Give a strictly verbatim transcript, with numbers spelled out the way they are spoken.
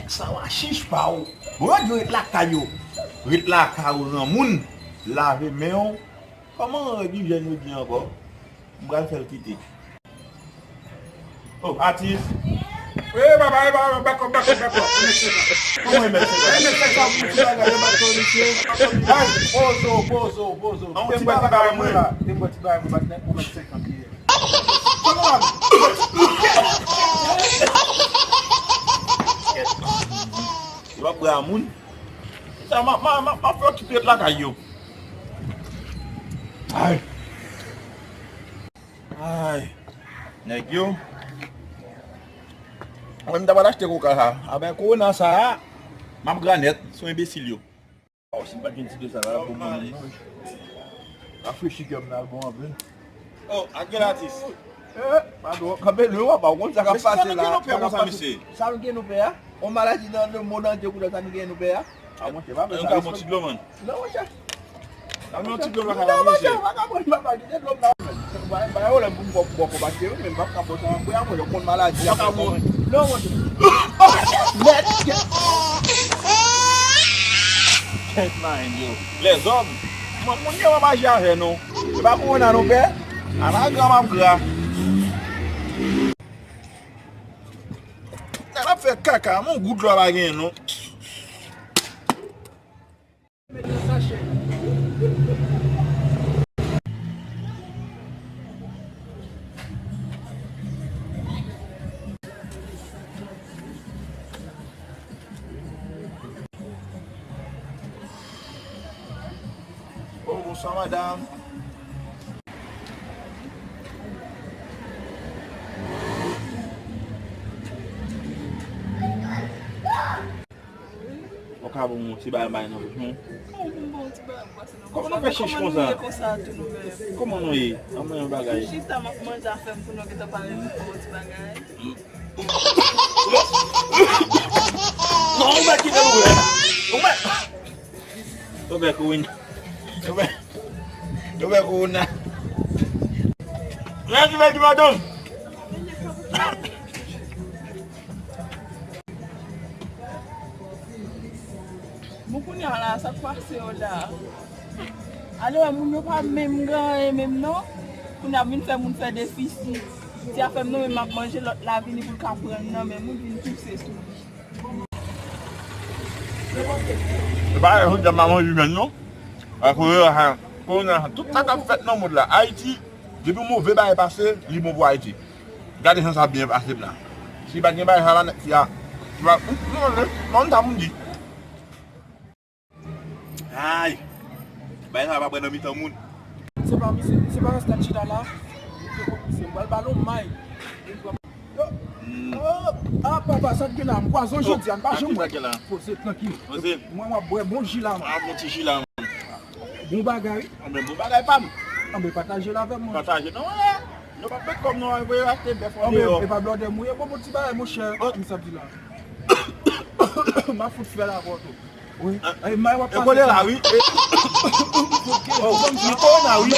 Sa w a chich pa w. Bon, yo di yo ret lakay yo. Ret lakay ou, granmoun. Lave men w. Kòman règ ijyèn yo di ankò? M pral fè l kite. Oh, atis. Wi, papa, wi, papa, back up, back up, back up. Kòman remèt senkant? Remèt senkant pou ti bagay, yo bat kò misye. Ay, pozo, pozo, pozo. An, ti bagay mwen la. Te mwen ti bagay mwen bat nèt pou mèt senkant li ye. Kòman? Yo ap bra moun. Sa, ma, ma, ma, ma fè yo kite lakay yo. Ay. Ay. Nèg yo. Mwen, m ta pral achte koka sa. Avèk kowona sa a, m ap gra nèt. Se yon enbesil yo. Oh, si m pa t gen ti de sa la, pou mwen menm, non. Rafrechi kè m nan, bon anpil. Oh, ak gen latis. Eh, padon, kanpe lwen, papa, ou konn sa k ap pase la. Sa nou gen nou pè a? On maladi nan lemonn antye koulè sa nou gen nou pè a? A, monchè, pa fè sa. Yon ka bon ti dlo, man. Non, monchè. An, yon ti dlo, pa ka. Non, monchè, pa ka pran, papa, kite dlo m nan. Ba, ba, yo lè pou m bò, bò, bò, paske, men m pa ka bò sa, apre, apre, yo konn maladi, apre, bon. Non, monchè. Mèt. Kèt, man, yo. Lèzòm. Moun, moun yo pa mache avè nou. Se pa kowona nou pè. Ala gran m ap gra. Nèg ap fè kaka, mon gout dlo a pa gen non. Oh, bonswa, madanm. Ou ka ban m yon ti bagay bay nan bouch mwen? Kòman nou fè chich konsa? Kòman nou ye? Anmwey yon bagay. Chita m ap manje afè m pou nou gentan pale m pou yon ti bagay. Non, ou mèt kite l ouvè. Ou mèt. Ou mèt kouwin. Ou mèt. Ou mèt kouwin nan. Mèsi, mèsi, madanm. Bon, kounye a la, sa k pase yo la? Ale wè, moun yo pa menm gen anyen menm non. Kounye a vin fè moun fè defisi. Ti afè m non, men m ap manje, lòt la vini pou l ka pran l nan men m, vin touse sou li. Se pa jodi a m pa manje jimèn non. Akoz, kowona, tout sa k ap fèt nan mond la, Ayiti, depi move bagay pase, li bon pou Ayiti. Gade jan sa ap byen pase m la. Si pa t gen bagay sa la, nèg fi a, li pa, non, non, non, sa moun di. Ay, bagay sa pa pran nan mitan moun. Se pa misye, se pa rasta chita la. Se kont misye, m pral ba l yon may. Hmm. Oh, ah, papa, sa k gen la, m kwaze w jodi a, m pa janm wè. Poze, trankil. Poze. Mwen, m ap bwè bon ji la, man. Ah, bon ti ji la, man. Bon bagay. Anben, bon bagay pa m. Anben, pataje l avè mwen. Pataje. Non, wè. Nou pa met kòb nou, voye achte bèf an deyò. Anben, e pa blòdè m ou ye, bon, bon ti bagay, monchè. Oh. Sa m sa di la. M ap fout fè la avè w tou. Wi. Ay, may w ap pase. E kole la, wi. Oh, li kole la, wi.